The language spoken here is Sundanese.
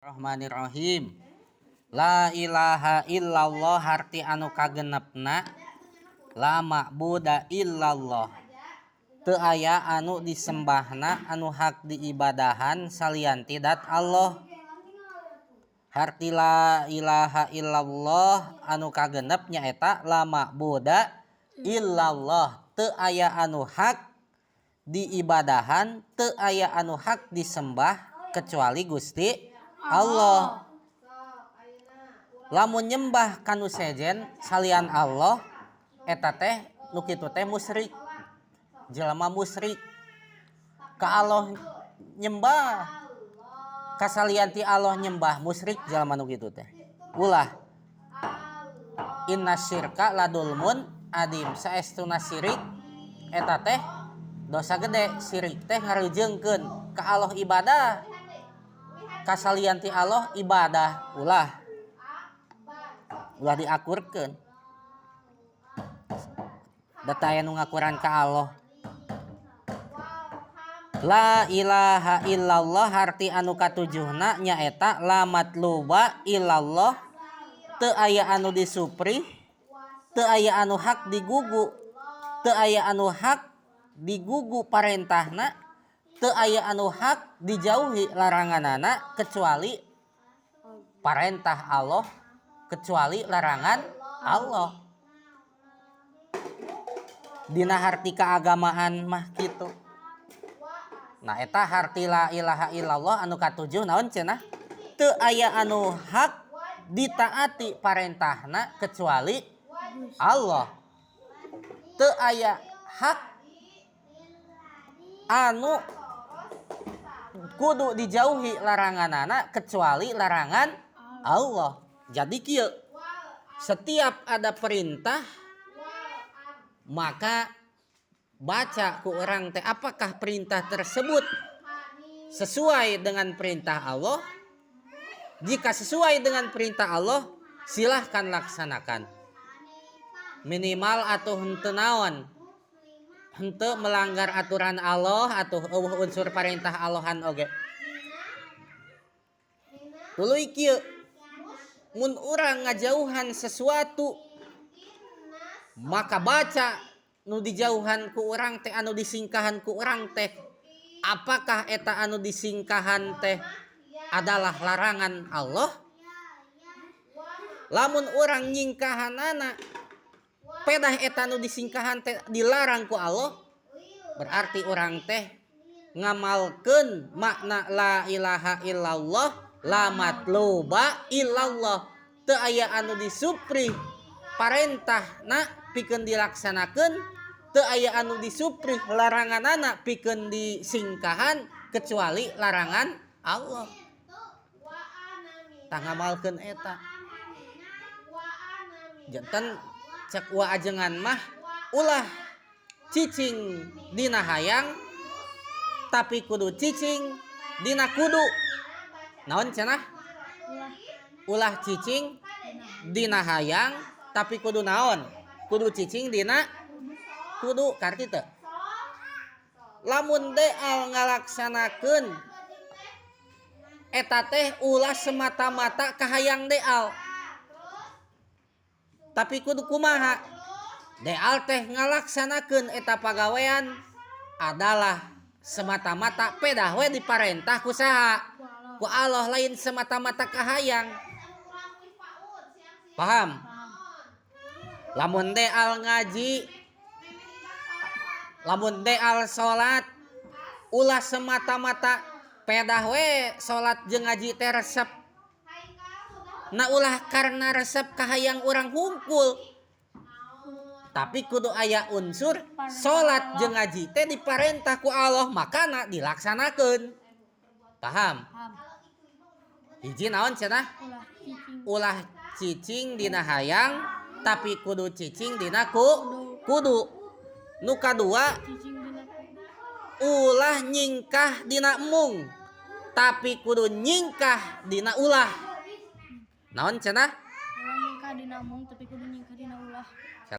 Bismillahirrahmanirrahim. La ilaha illallah harti anu kagenepna la ma'buda illallah. Teu aya anu disembahna anu hak diibadahan salian ti dat Allah. Harti la ilaha illallah anu kagenep nyaeta la ma'buda illallah. Teu aya anu hak diibadahan, teu aya anu hak disembah kecuali Gusti Allah. Lamun nyembah kanu sejen salian Allah, eta teh nu kitu teh musyrik, jelema musyrik. Ka Allah nyembah, ka salian ti Allah nyembah, musyrik jelema nu kitu teh. Ulah. Inna syirka ladzulmun adzim, saestuna syirik eta teh dosa gede. Syirik teh ngarejeungkeun ka Allah ibadah, ka salian ti Allah ibadah. Ulah, ulah diakurkeun da aya nu ngakuran ka Allah. La ilaha illallah harti anu katujuhna nyaeta la matluba illallah, teu aya anu disuprih, teu aya anu hak digugu, teu aya anu hak digugu parentahna, teu aya anu hak dijauhi laranganana kecuali parentah Allah, kecuali larangan Allah. Dina harti keagamaan mah kitu. Nah, eta harti la ilaha illallah anu katujuh naon cenah? Teu aya anu hak ditaati parentahna kecuali Allah, teu aya hak anu kudu dijauhi laranganana kecuali larangan Allah. Jadi kieu, setiap ada perintah maka baca ku orang teh apakah perintah tersebut sesuai dengan perintah Allah. Jika sesuai dengan perintah Allah, silahkan laksanakan. Minimal atau henteu naon, henteu melanggar aturan Allah atau euweuh unsur perintah Allahan oge. Tuluy kieu, mun urang ngajauhan sesuatu maka baca nu dijauhan ku urang teh, anu disingkahan ku urang teh, apakah eta anu disingkahan teh adalah larangan Allah. Lamun urang nyingkahanana pedah eta nu disingkahan teh dilarang ku Allah, berarti urang teh ngamalkeun makna la ilaha illallah la matluba illallah, teu aya anu disuprih parentahna pikeun dilaksanakeun, teu aya anu disuprih laranganana pikeun disingkahan kecuali larangan Allah. Tah, ngamalkeun eta. Janten cek wa ajengan mah, ulah cicing dina hayang tapi kudu cicing dina kudu. Naon cenah? Ulah. Ulah cicing dina hayang tapi kudu naon, kudu cicing dina kudu. Karti teu? Lamun deal ngalaksanakeun eta teh ulah semata-mata kahayang deal, tapi kudu kumaha deal teh ngalaksanakeun eta pagawean adalah semata-mata pedah we diparentah ku saha? Ku Allah, lain semata-mata kahayang. Paham? Lamun deal ngaji, lamun deal salat, ulah semata-mata pedah we salat jeung ngaji teh resep. Nah, ulah karena resep kahayang urang hungkul, tapi kudu aya unsur salat jeung ngaji teh diparentah ku Allah, makana dilaksanakeun. Paham? Paham. Hiji naon cenah? Ulah cicing. Ulah cicing dina hayang tapi kudu cicing dina ku kudu. Nu kadua, Cicing dina kudu. Ulah nyingkah dina embung tapi kudu nyingkah dina ulah. Naon cenah? Ulah nyingkah dina embung tapi kudu